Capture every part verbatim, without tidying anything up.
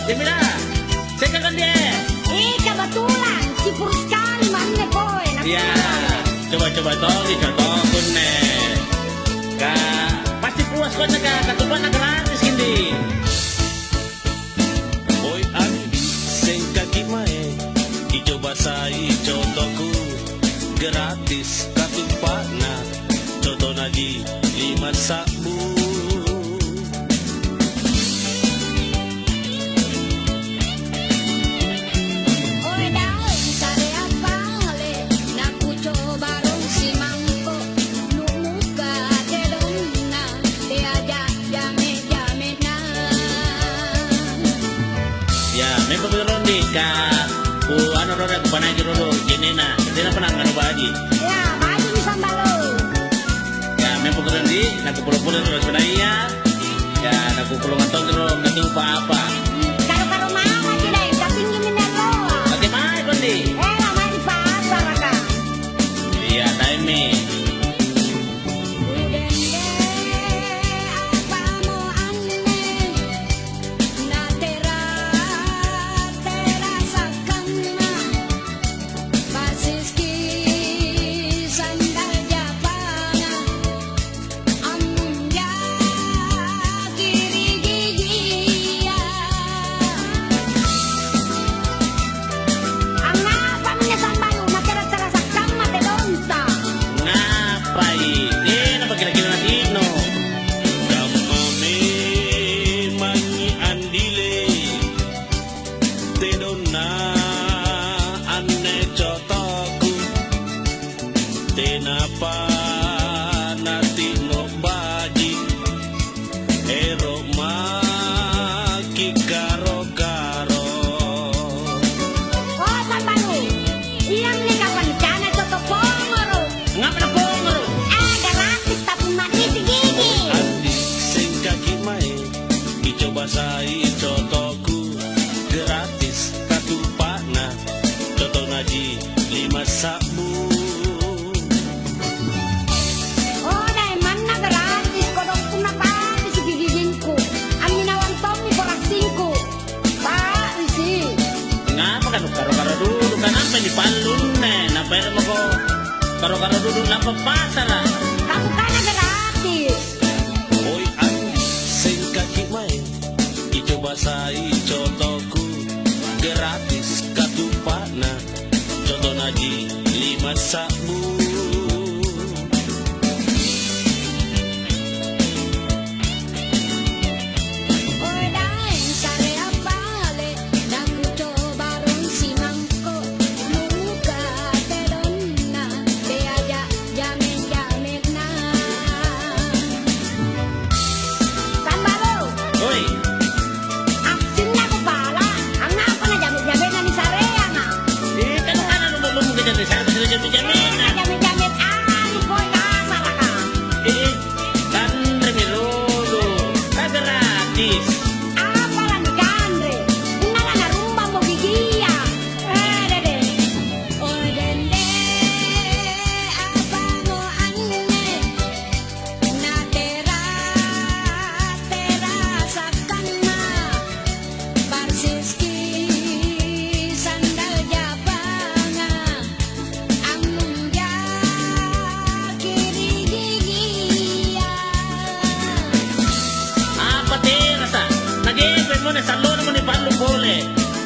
Jamila, sengka kondie. Eh, kebetulan, syukur sekali manne poe, na- Iya, coba-coba tongi, coba tongi kunne. Ka, pasti puas konne ka, katupa'na gratis indi. Oi Andi, sengkaki mae, kicoba sai cotoku, gratis katupa'na, cotonaji lima sa'bu. Oi daeng sarea pale, nakucoba rong simangko, numuka tedonna, teaja jame-jamena. Ya, memang beneran di ka ku anu roda ku panaiki rodo jenena. Tena pernah nganu baji. Ya, baji ni sambalo. Ya, memang beneran di, naku pulo-pulo rodo sebenarnya. Ya, naku pulo ngatong rodo katupa apa. Karo-karo mama tidak, tapi ini menyaloa. Bagaimana kondi? Eh, lama di pasar, Kak. Iya, taimi. Udende, apamo anne? Natera-tera sakkanna, pasiski sandal japanga, ammunjaki ri gigia. Angngapami nasamballung natera-tera sakkamma tedonta? Ngapai? Tenapa kira-kira nati'no? Kamma memangi andile tedonna anne cotoku, tenapa nati'no baji', ero' maki' karo-karo. Oh, Sambalu, iami nikapancana coto pongoro'. Ngapa na pongoro'? Ah, gratis tapi ma'nisi gigi. Andi, sengkaki mae, kicoba sai cotoku, gratis katupa'na, cotonaji lima sa'bu. Oh, daeng manna gratis, kodong punna pa'nisi gigingku, amminawang tommi borassingku. Pa'risi. Ngapa kanu karo-karo dudu? Kan apa nipallunne? Nampa ero' mako karo-karo dudu lampa pasara'. Kamu kana gratis. Oi Andi, sengkaki mae, icoba sai cotoku, gratis katupa'na, cotonaji lima sa'bu. Oi daeng sarea pale, nakucoba rong simangko, muka tedonna, teaja jame-jamenna. Sambalo. Oi. Assinna kupala, angngapa na jame-jamenna nisareanga? Eh, tena kana lumbu-lumbu kejang nisare jame-jamenna. Jame-jame ani poi kasaraka. Eh, Kanremi rolo, ka gratis. Apa lanikanre? Punna lanarumbammo gigia. Eh, dede. Oh, dende, apamo anne? Natera-tera sakkanna, parsiski sandal japanga. Ammunjaki ri gigia. Apa terasa? Najepe'mo na sallona mo nipallu pole.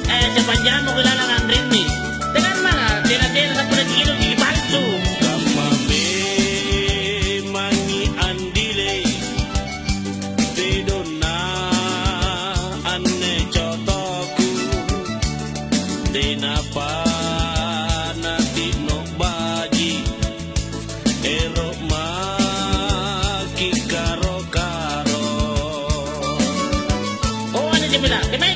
Eh, sepanjang mo ilalang anrinni. Tekan mana? Tena-tena sampula kilo gigi palsu. Kamma memangi andile. Tedonna anne cotoku, tenapa nati'no baji', ero' maki' karo-karo. Oh, anne Jamila, kemae